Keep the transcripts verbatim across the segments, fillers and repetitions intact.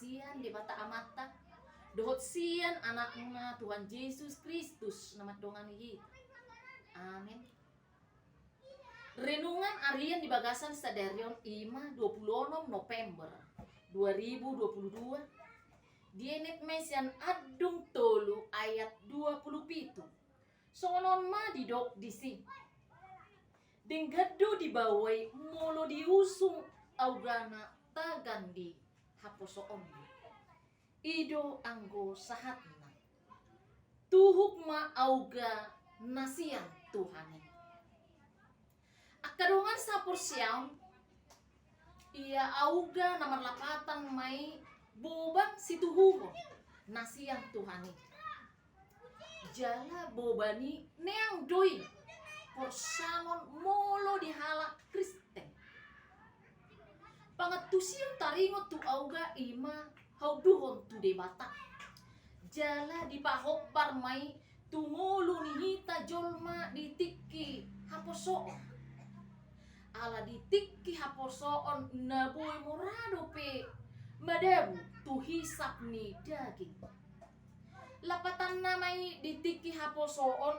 Sian Debata Amanta, dohot sian Anakna Tuhan Jesus Kristus na mandongani hita. Amen. Renungan harian di bagasan sadari on i ma dua pulu onom November dua ribu dua pulu dua, dienet ma i sian Andung tolu ayat dua pulu pitu. Songon on ma didok disi: Denggan do dibaoa i molo diusung augana tagan di haposoonna. I do anggo sahatna. Tuhuk ma auga na sian Tuhan i. Angka dongan saporseaon, ia auga na marlapatan ma i boban situhuhon na sian Tuhan i. Jala boban i neang do i porsanon molo di halak Kristen. Pangantusion taringot tu auga i ma haunduhon tu Debata. Jala dipahombar ma i tu ngolu ni hita jolma di tingki haposoon. Ala di tingki haposoon na boi mora dope madabu tu hisap ni daging. Lapatanna ma i di tingki haposoon,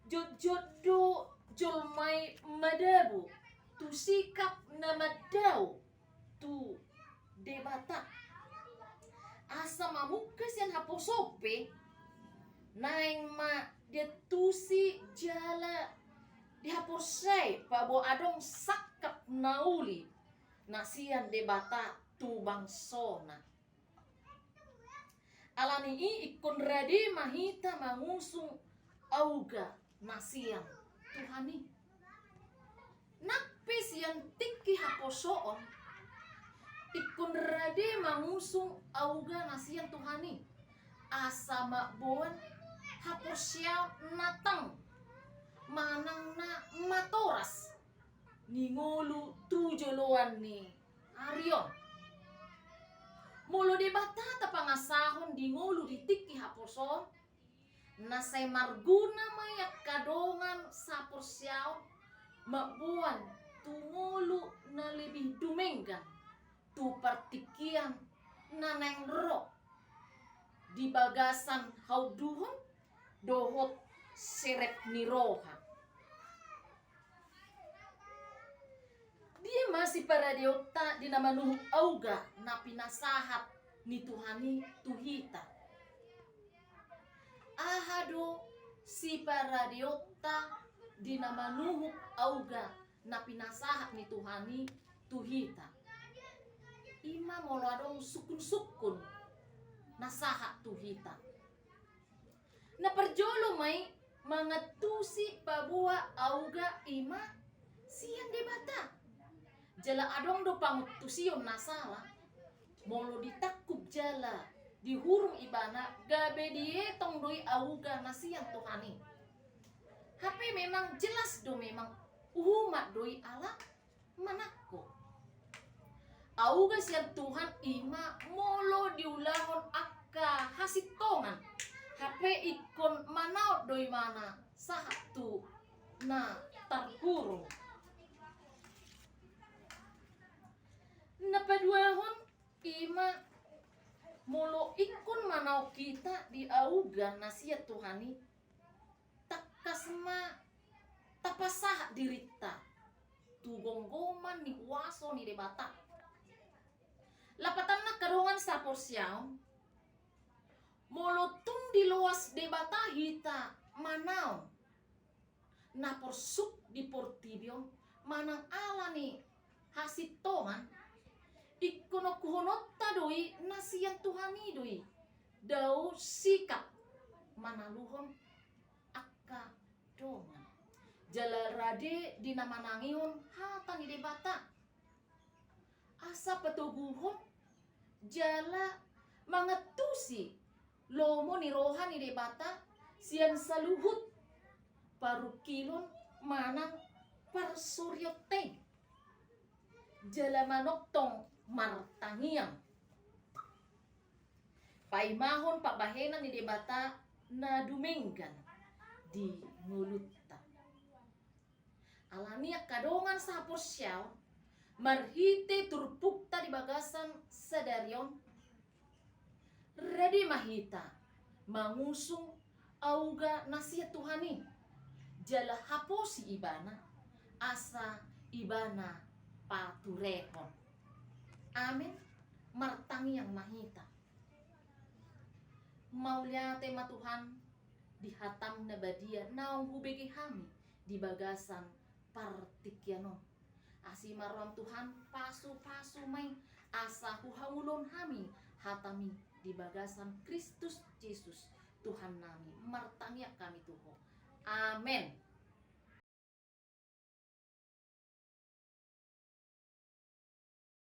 jotjot do jolma i madabu tu sikap na mandao tu Debata. Asa mamungka sian haposoon pe, naeng ma diantusi jala dihaporseai paboa adong sangkap na uli na sian Debata tu bangsona. Ala ni i ingkon rade ma hita mangusung auga na sian Tuhan i. Nang pe sian tingki haposoon, ingkon rade mangusung auga na sian Tuhan i, asa mamboan haporseaon na tang manang na matoras ni ngolu tu joloan ni ari on. Molo Debata tapangasahon di ngolu di tingki haposoon, na sai marguna ma i angka dongan saporseaon mamboan tu ngolu na lebih dumenggan tu partingkian na naeng ro di bagasan haunduhon dohot serep ni roha. Dia ma siparadeonta di na manuhuk auga na pinasahat ni Tuhan i tu hita? Aha do siparadeonta di na manuhuk auga na pinasahat ni Tuhan i tu hita? I ma molo adong sungkun-sungkun na sahat tu hita. Na parjolo ma i mangantusi paboa auga i ma sian Debata. Jala adong do pangantusion na sala, molo ditangkup jala dihurung ibana gabe dietong do i auga na sian Tuhan i. Hape memang jelas do, memang uhuman do i ala manangko. Auga sian Tuhan i ma molo diulahon angka hasintongan, hape ingkon manaon do ibana sahat tu na tarhurung. Na paduahon i ma molo ingkon manaon hita di auga na sian Tuhan i, tangkas ma tapasahat dirinta tu gomgoman ni huaso ni Debata. Lapatanna angka dongan saporseaon, molo tung diloas Debata hita manaon na porsuk di portibi on manang ala ni hasintongan, ingkon ongkuhononta do i na sian Tuhan i do i, dao sikap manaluhon angka dongan. Jala rade di na manangihon hata ni Debata, asa patoguhon jala mangantusi lomo ni roha ni Debata sian saluhut parungkilon manang parsorionta, jala manongtong martangiang paimahon pambahenan ni Debata na dumenggan di ngolunta. Alani i angka dongan sahaporseaon, marhite turpukta di bagasan sadari on, Rade ma hita mangusung auga na sian Tuhan i, jala haposi Ibana, asa Ibana paturehon. Amen. Martangiang ma hita. Mauliate ma Tuhan di hataM na badia naung hubege hami di bagasan partingkian on. Asi ma rohaM Tuhan, pasupasu ma i asa huhangoluhon hami hataMi di bagasan Kristus Jesus Tuhannami. Martangiang hami tu Ho. Amen.